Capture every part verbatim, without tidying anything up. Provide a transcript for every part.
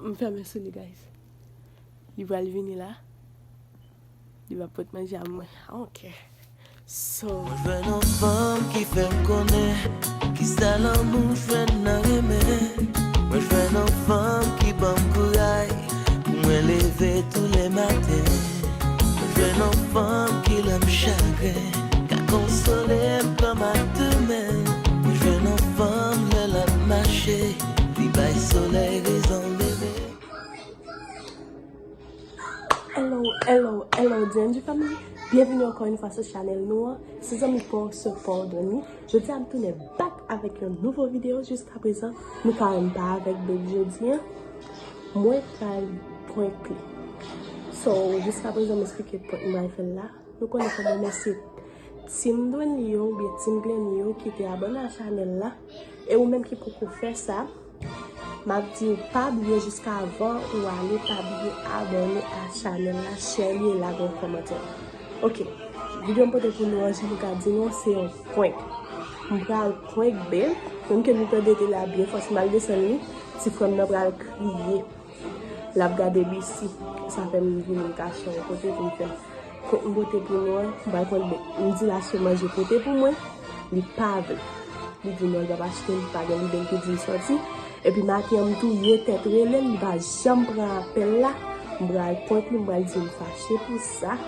M fèmen sou li, guys. Li pral vini la. Li va pot manje a mwen. I don't care. So, Mwen jwenn yon fanm ki fè m konnen kisa lanmou jwenn nan renmen. Mwen jwenn yon fanm ki ban m kouraj pou mwen leve tou le maten. Mwen jwenn yon fanm ki lè m chagren ka konsole m kòm ak de men. Mwen jwenn yon fanm lè l ap mache, li bay solèy rezon leve. Hello, hello, hello, D N G family. Byenvini ankò yon fwa sou chanèl nou an. Se zanmi pa w, sè pa w, Dony. Jodi a, m tounen back avèk yon nouvo videyo. Jiska prezan, nou ka wè m pa avèk Baby jodi an. Mwen pral prank li. So, jiska prezan, m eksplike prank m pral fè l la. Nou konnen fò m remèsye Team Dony yo oubyen Team Glenny yo ki te abòne a chanèl la. E ou menm ki poko fè sa, m ap di w pa bliye jiska avan ou ale, pa bliye abòne a chanèl la, share li e lage yon kòmantè. Ok, videyo m pote pou nou an, jan m ka di nou, se yon prank. M pral prank Baby, menm ke nou tande te la byen fò, si m al desann li, ti frè m nan pral kriye. L ap gade B C. Sa fè m vin m kache yon kote pou m fè prank m pote pou nou an. M pral prank Baby. M di l achte manje pote pou mwen. Li pa vle. Li di non, li p ap achte, li pa gen lide, li te di l sòti. Epi maten an, m touye tèt rele l, li pa janm pran apèl la. M pral prank li, m pral di l m fache pou sa.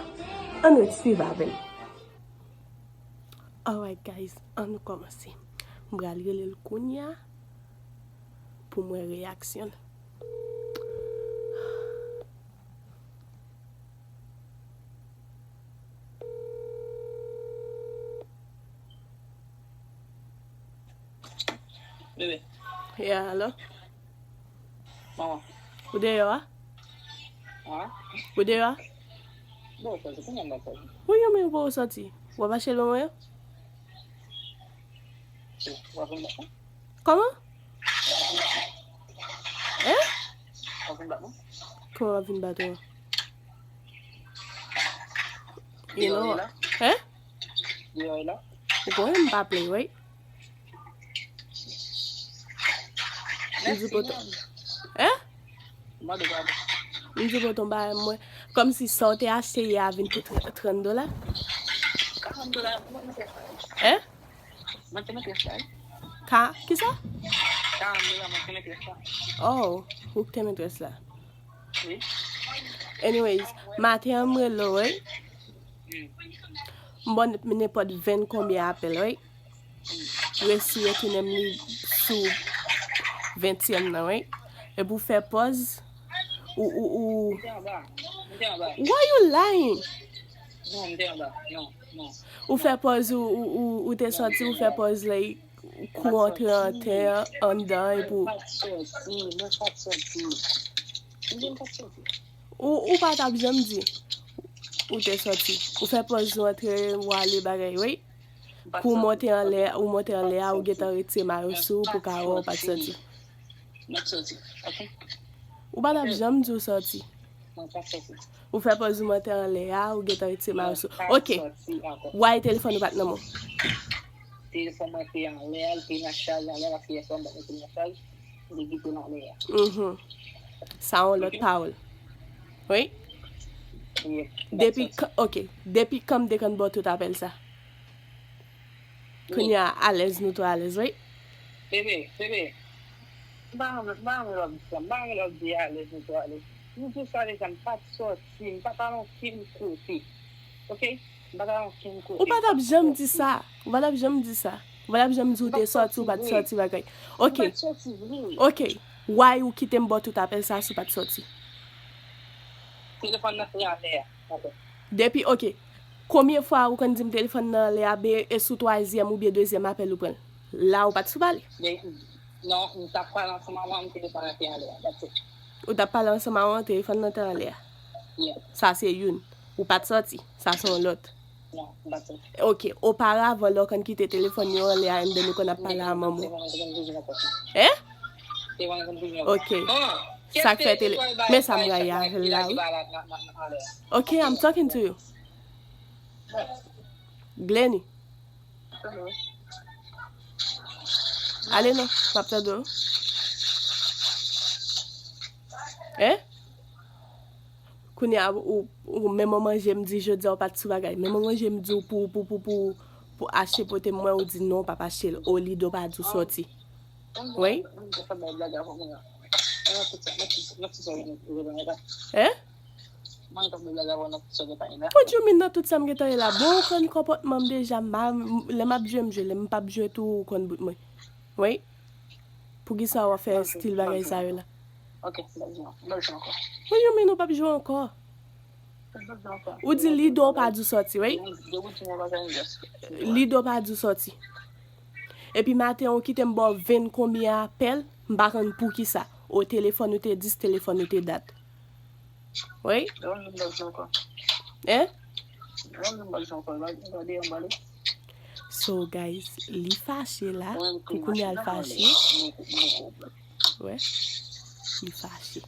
Ann ret swiv avè m. Alright, guys, ann nou kòmanse. M pral rele l kounye a pou m wè reyaksyon l. Bebe. Yeah, alo? Manman. Ou deyò a? Ah. Ou deyò a? Bon, sa se kounye a m ap fè. Ou yon men ou pa sòti. W ap mache lwen mwen yo? W ap vin bat mwen? Kòman? Hein? W ap vin bat mwen? Kòman w ap vin bat mwen? You Deyò know e what? La? Hein? Deyò e La? Ou konnen m pa play, right? M di poton. Hein? M mande padon. M di poton ba mwen. Kòmsi sa w te achte yè a vin pou trant dola? Karant dola, mwen te fè. Hein? Mwen te mete sa. Ka, kisa? Karant dola, mwen te mete sa. Oh, ou k te mete sa. Wi. Anyways, maten an m rele w, right? Hmm. M ba w nenpòt ven konbyen apèl, right? Resi retounen m li sou ventyèm nan, right? Epi w fè pòz, ou, ou, ou, M te anba. M te anba. Why you lying? Non, m te anba. Non, non. Ou fè pòz ou, ou, ou, ou te sòti, ou fè pòz like kou antre an tè anndan epi w Mwen pa t sòti, mwen pa t sòti. M di m pa t sòti. Ou, ou pa t ap janm di ou te sòti. Ou fè pòz ou antre, ou ale bagay, wi. M pa t Kou w sòti. Monte anlè, ou monte anlè a, ou gentan retire mayo sou ou pou ka wè ou pa t sòti. M pa t sòti, ok? Ou pa t ap janm di w sòti. Mwen pa t sòti. Ou fè pòz ou monte anlè a, ou gentan retire mayo sou ou. Mwen pa t Ok. Sòti ankò. Why telefòn ou pa t nan men w? Telefòn mwen te anlè a, li te nan chaj anlè a, paske yè swa m pa t mete l nan chaj, li kite l anlè a. Mhm. Sa yon lòt pawòl. Wi. Wi, m pa t Depi sòti. k-, ok. Depi kan m te konn ba w tout apèl sa? Kounye a, alèz, nou tou alèz, wi. Bebe, bebe. M pa renmen, m pa renmen lè w di sa. M pa renmen lè w di alèz, nou tou alèz. Nou tou sa deja, m pa t sòti, m pa t al ankenn kote. Ok? M pa t al ankenn kote. Ou pa t ap janm di sa. Ou pa t ap janm di sa. Ou pa t ap janm di ou te sòti, ou pa t sòti bagay. Ok. M pa t sòti vre. Ok. Why ou kite m ba w tout apèl sa si w pa t sòti? Telefòn nan se anlè a. Ok. Depi, ok. Konbyen fwa ou konn di m telefòn nan anlè a, be, e sou twazyèm oubyen dezyèm apèl ou pran l? La ou pa t sou pale. Men, non, m t ap pale ansanm avè w, telefòn nan te anlè a. That's it. Ou t ap pale ansanm avè w, telefòn nan te anlè a. Yeah. Sa se youn. Ou pa t sòti. Sa se yon lòt. Non, m pa t sòti. Ok. Oparavan, lè w konn kite telefòn yo anlè a, and then ou konn ap pale a manman w. Telefòn nan te konn toujou nan pòch mwen. Hein? Telefòn nan te konn toujou nan pòch Ok. mwen. Bon, Sa k fè tele-, men sa m rayi la, avè l la, wi. Nan, nan, nan, nan anlè a. Ok, I'm talking to you. Glenny. Hello. Ale non, m ap tande w. Hein? Kounye a, ou, ou menm ou manje, m di jodi a ou pa t sou bagay. Menm ou manje, m di w pou, pou, pou, pou, pou achte pote m mwen, ou di non, w p ap achte l. O Lido pa di w sòti. Wi? Hein? What you mean nan tout sa m gentan ye la? Bon, ou konn konpòtman m deja. M pa, lè m ap jwe, m jwe. Lè m p ap jwe tou, ou konn bout mwen. Wi? Poukisa w ap fè stil bagay sa yo la? Ok, m p ap jwe, m p ap jwe ankò. What you mean ou p ap jwe ankò? M p ap jwe ankò. Ou di Lido pa di w sòti, wi? Depi w di m yon bagay, m just. Lido pa di w sòti. Epi maten, ou kite m ba w ven konbyen apèl, m pa konn poukisa. O telefòn ou te dis, telefòn ou te dat. Wi? Depi w di m p ap jwe ankò. Hein? Depi w di m p ap jwe ankò, m pa, m pa deyò, m pale. So, guys, li fache la. Pou kounye a, l fache. Wè. Li fache.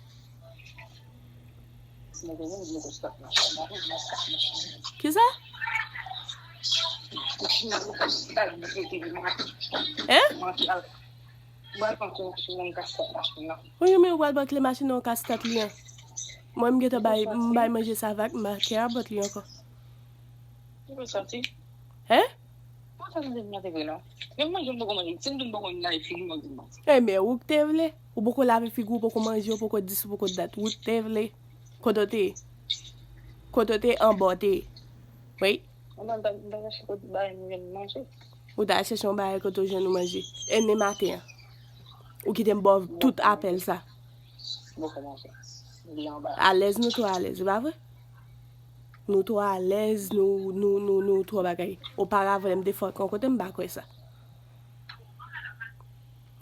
Kisa? Hein? What you mean, ou pral ban kle machin nan, ou ka start li an? Mwen, m gentan bay, m bay manje sa vag, m pa care about li ankò. Hein? Enben, ou k te vle. Ou poko lave figi w, ou poko manje, ou poko di si w poko dat. Ou k te vle. Kote w te ye? Kote w te ye? Anba w te ye. Wi. Ou t al chèche yon bagay kote w jwenn ou manje. E ne maten an. Ou kite m ba w tout apèl sa. Alèz, nou twò alèz, e pa vre? Nou twò alèz, nou, nou, nou, nou twò bagay. Oparavan, lè m te fè w kote m pa kwè sa.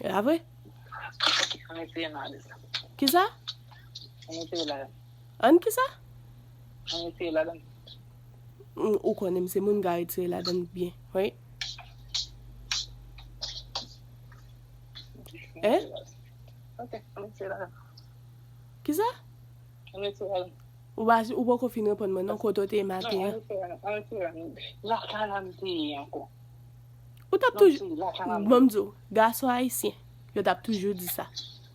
E pa vre? Kisa? Ann kisa? Mm, ou konnen m se moun ka retire ladann byen, wi. Hein? Kisa? Ou pa, ou poko fin reponn mwen non, kote w te ye maten an? Ou t ap toujou, ban m di w, gason ayisyen, yo t ap toujou di sa.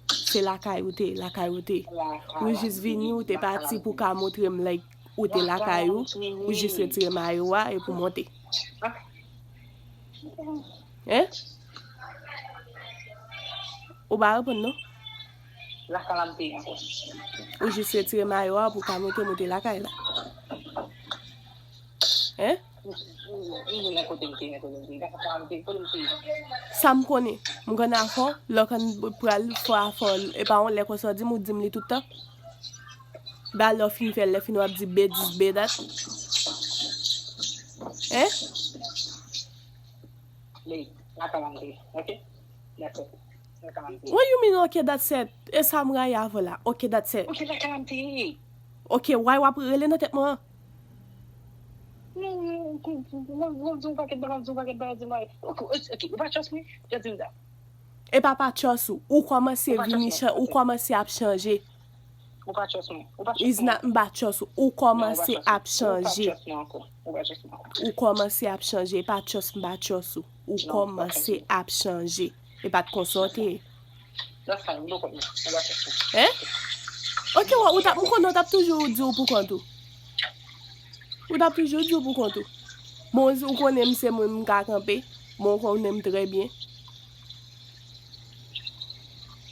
Se lakay ou te ye, lakay ou te ye. Ou jis vini, ou te pati pou w ka montre m, like, ou te lakay ou, ou jis retire mayo a epi w monte. Hein? Ou pa reponn non. Ou jis retire mayo a pou w ka montre m ou te lakay la. Hein? Sa m konnen. M konn afè w, lè w konn pral fè afè w, e pa yon lè konsa w di m, ou di m li tout tan. Ba lè w fin fè l, lè fini w ap di betiz, bedat. Hein? Li, lakay la m te ye, ok? Dakò. Lakay la m te ye. What you mean, ok, that's it? E sa m rayi avè w la. Ok, that's it. Ok, lakay la m te ye. Ok, why w ap rele nan tèt mwen an? Non, non, non, non, non, di yon pakèt bagay, di yon pakèt bagay, di yon pakèt. Ok, ok, ok, ou pa trust mwen? Just di m sa. E pa pa trust ou. Ou kòmanse vini chan-, ou kòmanse ap chanje. Ou pa trust mwen. Ou pa trust mwen. Is not, m pa trust ou. Ou kòmanse ap chanje. Ou pa trust mwen ankò. Ou pa trust mwen ankò. Ou kòmanse ap chanje. E pa trust, m pa trust ou. Ou kòmanse ap chanje. E pa t konsa w te ye. That's fine, m poko, m pa trust ou. Hein? Ok, wè, ou t ap, m konnen w t ap toujou di w pou kont ou. Ou t ap toujou di w pou kont ou. Bon, ou konnen m se moun m ka kanpe. Bon, ou konnen m trè byen.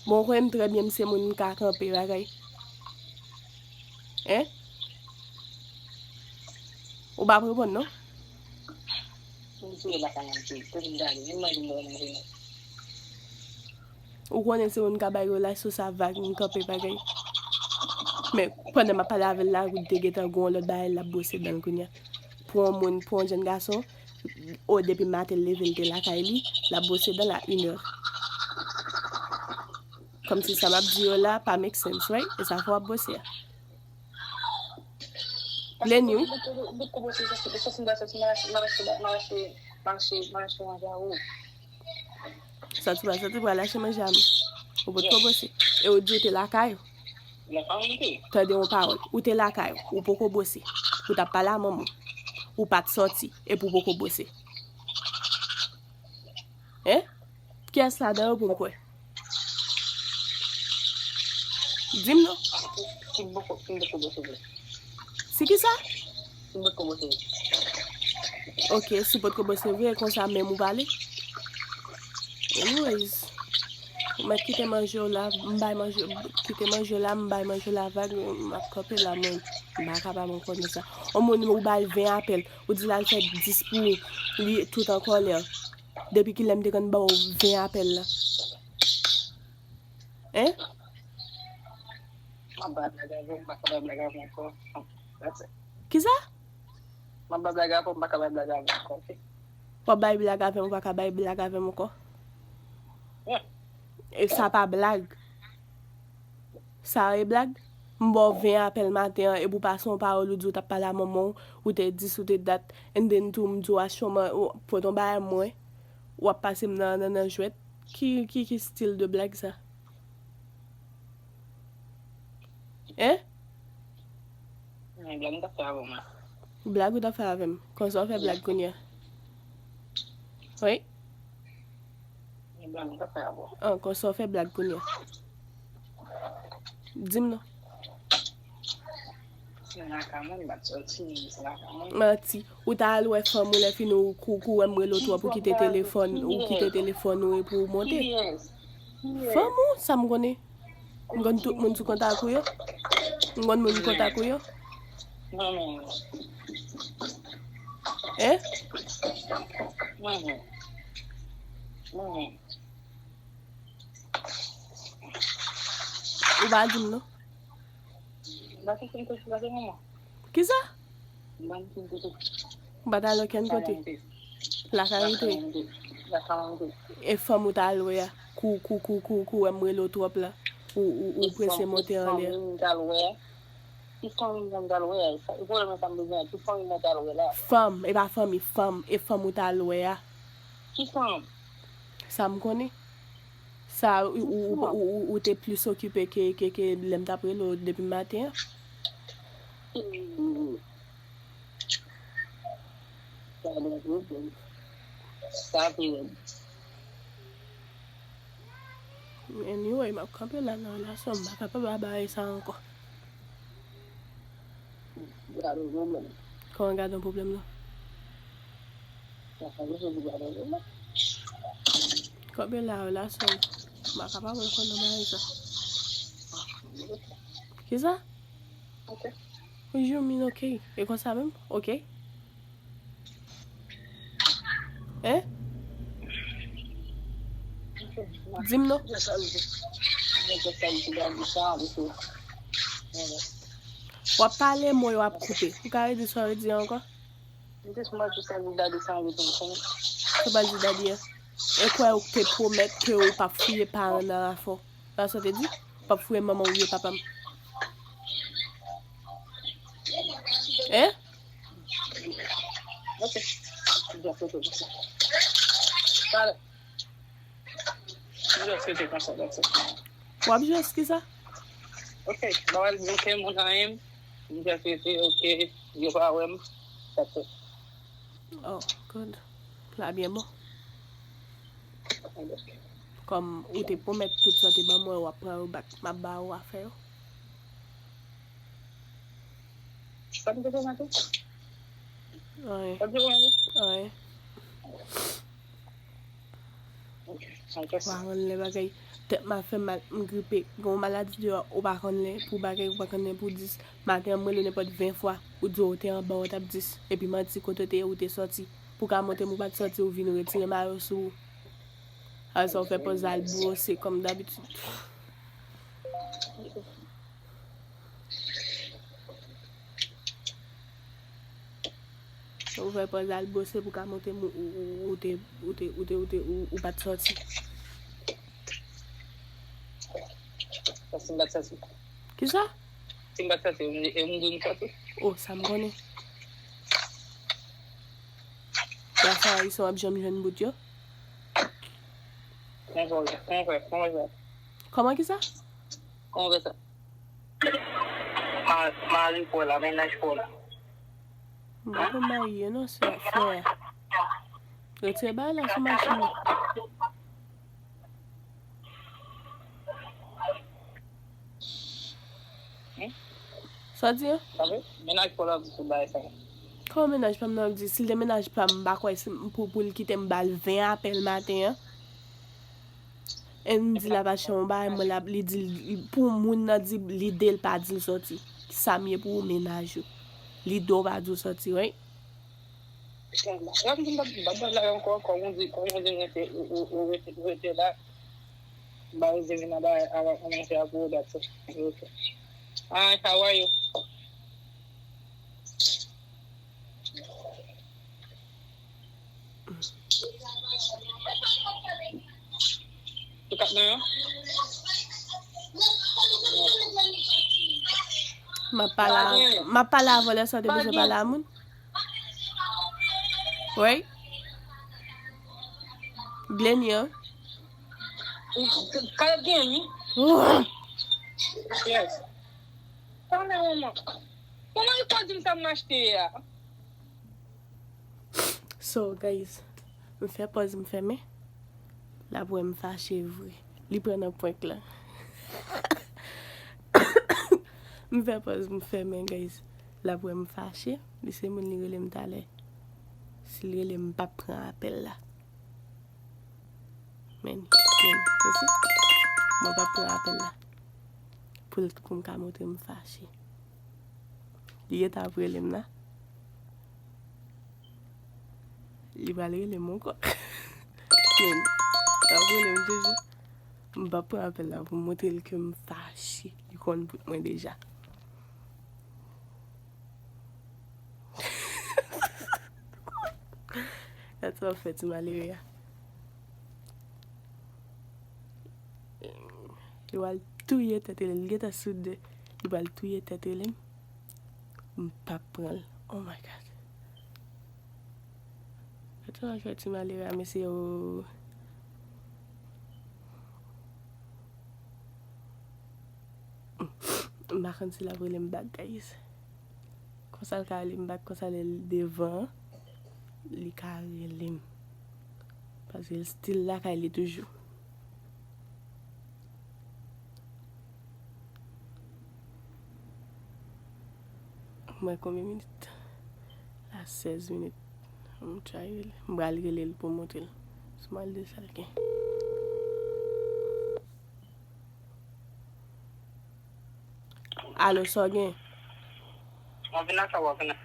Bon, ou konnen m trè byen, m se moun m ka kanpe bagay. Hein? Ou p ap reponn non? M te lakay la, m te, kote m t ale, menm manje m poko manje non. Ou konnen se moun ka bay relasyon sa vag, m kanpe bagay. Men pandan m ap pale avè l la, ou te gentan gen yon lòt bagay l ap bwose dan l kounye a. Pou yon moun, pou yon jèn gason, o depi maten l leve l te lakay li, l ap bwose dan l a inè. Kòmsi sa m ap di yo la pa make sense, right? E sa fè w ap bwose a. Blame you. Sòti pa sòti pral achte manje a men. Ou potko bwose. E ou di ou te lakay ou. Tande yon pawòl. Ou te lakay ou. Ou poko bwose. Ou t ap pale a manman w. Ou pa t sòti. Epi w poko bwose. Hein? Kiyès ladan yo pou m kwè? Di m non. Si m poko, si m poko bwose vre. Si ki sa? Si m poko bwose vre. Ok, si w potko bwose vre, e konsa menm ou pale? Anyways, ou mèt kite manje w la, m bay manje, kite manje w la, m bay manje w la vag, m ap kanpe la, mwen, m pa kapab ankò nan sa. On moun ou ba l ven apèl, ou di l al fè dis pou ou, li tout an kòlè. Depi kilè m te konn ba w ven apèl la? Hein? M ap bay blag avè w, m pa ka bay blag avè w ankò. That's it. Kisa? M ap bay blag avè w, m pa ka bay blag avè w ankò, ok? W ap bay blag avè m, ou pa ka bay blag avè m ankò? Yeah. E sa pa blag. Sa e blag? M ba w ven apèl maten an, epi w pase yon pawòl, ou di w t ap pale a manman w, ou te dis, ou te dat, and then tou, m di w achte yon man-, ou pote yon bagay mwen, w ap pase m nan, nan, nan jwèt. Ki, ki, ki stil de blag sa? Hein? Men blag m t ap fè avè w, mwen. Blag ou t ap fè avè m? Konsa w fè blag kounye a? Wi. Men blag m t ap fè avè w. Ah, konsa w fè blag kounye a? Di m non. Se lakay mwen, m pa t sòti, se lakay mwen. Manti. Ou ta al wè fanm ou lè fini ou kou, kou wè m rele w twòp, ou kite telefòn, ou kite telefòn ou epi ou monte. Kiyès? Kiyès? Fanm ou, sa m konnen. M konn tout moun sou kontak ou yo. M konn moun kontak ou yo. Mwen menm. Hein? Mwen menm. Mwen menm. Ou pa di m non. M pa konprann kòb la se manman. Kisa? M pa konprann kòb la. M pa t al okenn kote. Lakay ou te ye. Lakay mwen te. Lakay mwen te. E fanm ou t al wè a, kou, kou, kou, kou, kou, wè m rele w twòp la. Ou, ou, ou prese monte anlè. Ki fanm ou t al wè a? Ki fanm ou t al wè a? E pwoblèm nan sa m bezwen, ki fanm ou t al wè la? Fanm, e pa fanmi, fanm, e fanm ou t al wè a. Ki fanm? Sa m konnen. Sa, ou, ou, ou, ou, ou, ou te plis okipe ke, ke, ke lè m t ap rele w depi maten an. Sa vre. Anyway, m ap kanpe la nan relasyon, m pa kapab a bagay sa ankò. Gade yon pwoblèm. Kòman gade yon pwoblèm nan? Sa fè m sezi gade yon pwoblèm. Kanpe la, relasyon, m pa kapab ankò nan bagay sa. Kisa? Ok. What you mean, ok? E konsa menm? Ok. Hein? Di m non. W ap pale, mo yo ap koupe. Ou ka redi sa w di ankò? Ou pral di dadi a. E kwè ou te pwomèt ke ou p ap fouye paran nan afè w. Sa sa w te di? P ap fouye manman ou ye papa m. Hein? Ok. M just rete konsa, that's it. W ap jwe kisa? Ok, m pa pral di okenn moun anyen. M just rete, ok, yo pa wè m. That's it. Oh, good. La byen bon. Kòm ou te pwomèt tout sa w te ban mwen, w ap pran yo back. M ap ba ou afè yo. Sa m te pwomèt ou? Anyen. Sa m te pwomèt ou? Anyen. Ok, sa m te. Ou pa konn lè bagay, tèt m ap fè mal, m gripe. Gen yon maladi deyò, ou pa konn lè pou bagay, ou pa konn lè pou dis. Maten an, m rele w nenpòt ven fwa, ou di w te anba, w t ap dis. Epi manti, kote w te ye, ou te sòti. Pou w ka montre m ou pa t sòti, ou vin retire mayo sou ou. Apre sa, ou fè pòz al bwose kòm dabitid. Ou fè pòz al bwose pou w ka montre m ou, ou, ou, ou te, ou te, ou te, ou te, ou, ou pa t sòti. Paske m pa t sòti. Kisa? Si m pa t sòti, e m, e m di m sòti. Oh, sa m konnen. Gason ayisyen w ap janm jwenn bout yo? Kòman sa w fè? Kòman sa w fè? Kòman sa? Kòman sa? Ma-, mari pa w la, mennaj pa w la. M pa konn marye non, sè, frè. Retire bagay la sou machin nan. Sa w di an? Sa vle? Mennaj pa w la di sou bagay sa. Kòman mennaj pa m nan ap di? Si l te mennaj pa m, m pa kwè si m pou, pou l kite m ba l ven apèl maten an. E m di l ap achte yon bagay, mwen l ap, li di l, pou moun nan di, lide l pa di l sòti. Sa m ye pou ou mennaj ou. Lide w pa di w sòti, wi. Lè m di m p ap, m p ap bay la ankò, kòm ou di, kòm ou di m rete, ou, ou, ou rete, ou rete la. M pa rete vin anba, anba kòmantè a pou ou dat. Hi, how are you? Ou k ap nan yon? M ap pale a, m ap pale a vòlè sa w te bezwen pale a moun. Wi. Glenny an. Kayòt gen, wi. Yes. Kòman manman? Kòman li pa di m sa m achte a? So, guys, m fè pòz m fèmen. L ap wè m fache vre. Li pran nan prank lan. M fè pòz m fèmen, guys. L ap wè m fache. Li se moun li rele m talè. Si l rele m, m p ap pran apèl la. Men, men, mesi. Mwen p ap pran apèl la. Pou l, pou m ka montre m fache. Li gentan ap rele m la. Li pral rele m ankò. Men, l ap rele m toujou. M p ap pran apèl la pou m montre l ke m fache. Li konn bout mwen deja. Gad sa w ap fè ti malere a. Li pral touye tèt li, li gentan sou de. Li pral touye tèt li. M p ap pran l. Oh my God. Gad sa w ap fè ti malere a, mesye o. M pa konn si l ap rele m bak, guys. Konsa l ka rele m bak, konsa lè l devan an, li ka rele m. Paske l still lakay li toujou. Mwen konbyen minit? La sèz minit. M try rele. M pral rele l pou montre l. Sou mal de sa l gen. Alo, sa w gen? Mwen vin lakay ou, vin.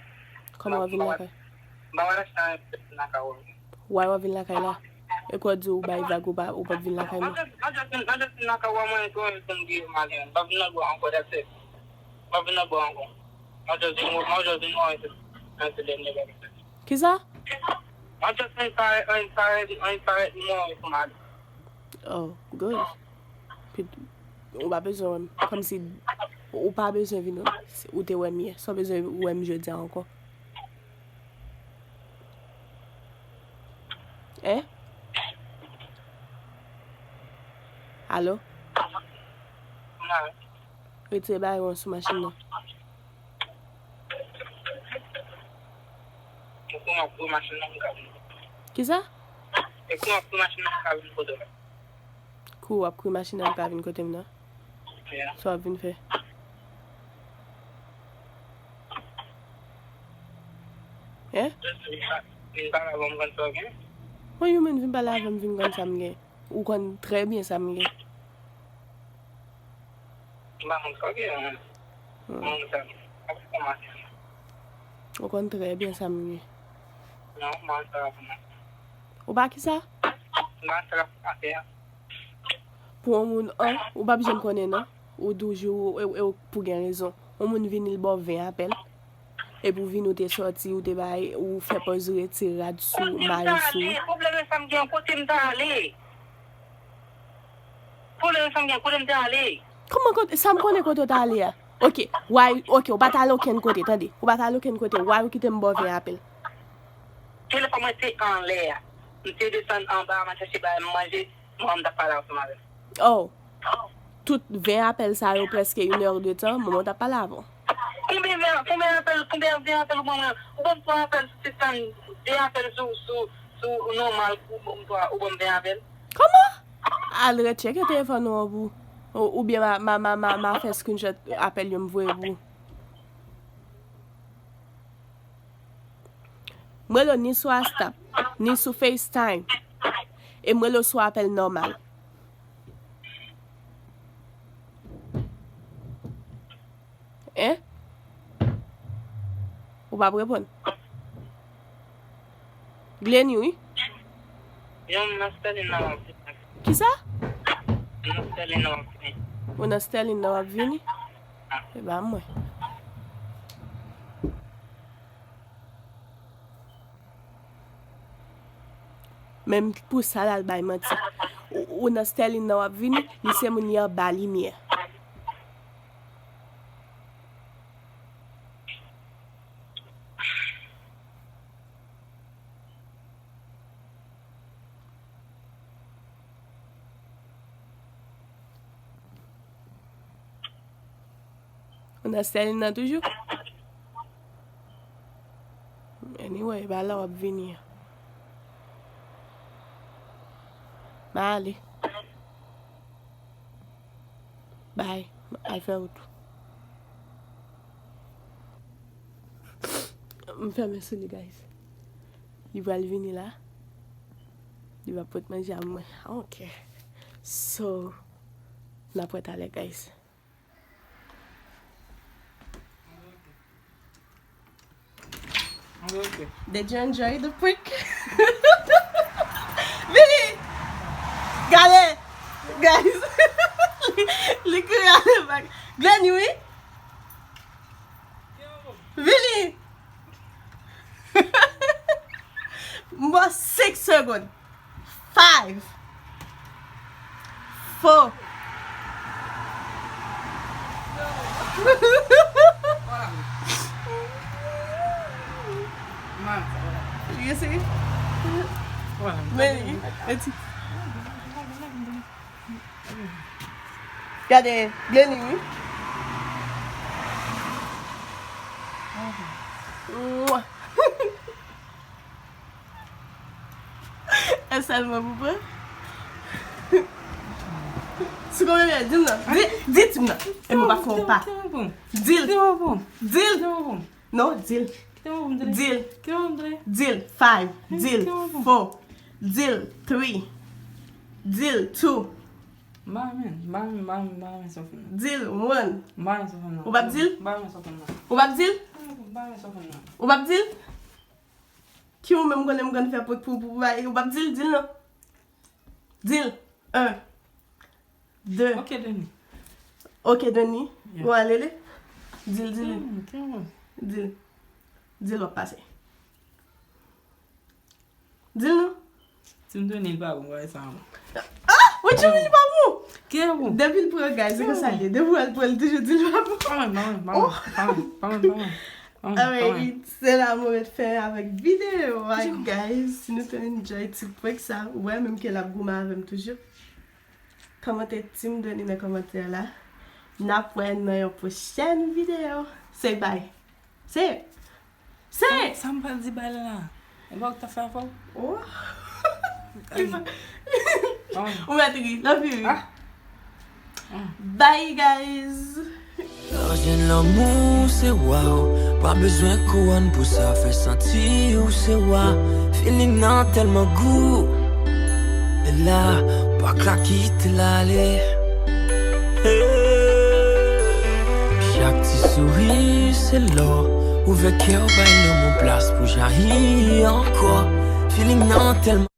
Kòman w ap vin lakay? M pa wè sa vin lakay ou. Why w ap vin lakay la? E kwa di w bay vag ou pa, ou p ap vin lakay mwen? Mwen just, mwen just vin lakay ou, mwen tou, mwen vin pou m griye malen. M pa vin nan gwa ankò, that's it. M pa vin nan gwa ankò. Mwen just vin, mwen just vin mwen vin. Kisa? Mwen just vin parèt, vin parèt, vin parèt mwen vin pou malen. Oh, good. Pi, ou pa bezwen wè m. Kòmsi ou pa bezwen vin wè m. Ou te wè m yè. Sa w bezwen wè m jodi a ankò? Hein? Alo? Retire bagay ou an sou machin nan. Kisa? Kou w ap kouri machin nan, m ka vin kote m nan? Sa w ap vin fè? Hein? Vin pale avè m, vin pale avè m, vin konn sa m gen. Ou konn trè byen sa m gen. M pa konn sa w gen, mwen. Hmm. Mwen, sa, ap kòmanse. Ou konn trè byen sa m gen. Non, mwen, sa, ap kòmanse. Ou pa kisa? Mwen, sa, ap kòmanse. Pou yon moun, an, ou p ap janm konnen, non. Ou toujou, e, e, pou gen rezon. Yon moun vini, l ba w ven apèl. Epi w vin, ou te sòti, ou te bay, ou fè pòz ou retire rad sou, mayo sou ou. Pwoblèm sa m gen, kote m ta ale? Pwoblèm sa m gen, kote m ta ale? Kòman kote, sa m konnen kote w ta ale a? Ok, why, ok, ou pa t ale okenn kote, tande. Ou pa t ale okenn kote, why ou kite m ba w ven apèl? Telefòn mwen te anlè a. M te desann anba a, m al chèche bagay m manje, mwen menm m t ap pale ansanm avè w. Oh. Tout ven apèl sa yo, prèske une heure de temps, manman w t ap pale avè w. Konbyen ven, konbyen apèl, konbyen ven apèl ou ban mwen? Ou ban m twa apèl sou sistèm, de apèl sou, sou, sou nòmal, ou ban m twa, ou ban m ven apèl? Kòman? Al retcheke telefòn ou an pou. Ou, oubyen ma, ma, ma, ma, ma fè screenshot apèl yo m voye pou ou. M rele w ni sou WhatsApp, ni sou FaceTime. E m rele w sou apèl nòmal. Hein? Ou p ap reponn. Glenny, wi. Yo, m nan Sterling nan w ap vini. Kisa? M nan Sterling nan w ap vini. Ou nan Sterling nan w ap vini? E ba mwen. Menm pou sa l al bay manti. Ou, ou nan Sterling nan w ap vini, li se moun li anba limyè. Ou nan Sterling nan toujou? Anyway, ba la w ap vini an. M a ale. Bye. M al fè wout. M fèmen sou li, guys. Li pral vini la. Li va pot manje a mwen. I don't care. So, n ap wè talè, guys. Did you enjoy the prank? Vini! Gade! Guys! Li, li kouri ale bak. Glenny, wi! Vini! M ba w senk segonn. Five. Four. You see? Meni, eti. Gade, Glenny, wi. Mwa. E sèlman pou pran. Si konbyen minit? Di m nan. Di, di di m nan. E mwen pa fè yon pa. Deal. Deal. Non, deal. Deal. Deal. Five. Deal. Four. Deal. Three. Deal. Two. M pa renmen, m pa renmen, m pa renmen, m pa renmen sa w fè m nan. Deal. One. M pa renmen sa w fè m nan. Ou p ap deal? M pa renmen sa w fè m nan. Ou p ap deal? M pa renmen sa w fè m nan. Ou p ap deal? Ki ou menm konnen m konn fè pot pou, pou, pou bay, ou p ap deal, deal non. Deal. Un. De. Ok, Denis. Ok, Denis. Yeah. Ou ale li? Deal, deal. Hmm, ok, bon. Deal. Deal, w ap pase. Deal non. Si m tounen li pa bon, bagay sa bon. Ah! What you mean li pa bon? Ki bon? Depi l pran, guys, se konsa l ye. Depi w al pran, l toujou di l pa bon. Pa mwen, pa mwen, pa mwen, pa mwen, pa mwen, pa mwen. Alright, se la mwen mèt fè avèk videyo a, guys. Si nou te enjoy ti prank sa, ou wè menm ke l ap goumen avè m toujou. Kòmante Team Denis nan kòmantè la. N ap wè nan yon pwochèn videyo. Say bye. Say it. Say it. Sa, sa m pral di bye la la. E pa ou ki ta fè afè w? Oh. Ou mèt ri, love you. Ah. Bye, guys. Lè w jwenn lanmou, se wa w. Pa bezwen kouwòn pou sa, fè santi w se wa. Feeling nan tèlman gou. E la, pa ka kite l ale. Hey. Chak ti souri, se lò. Ouvè kè w, bay lanmou plas pou jayi ankò. Feeling nan tèlman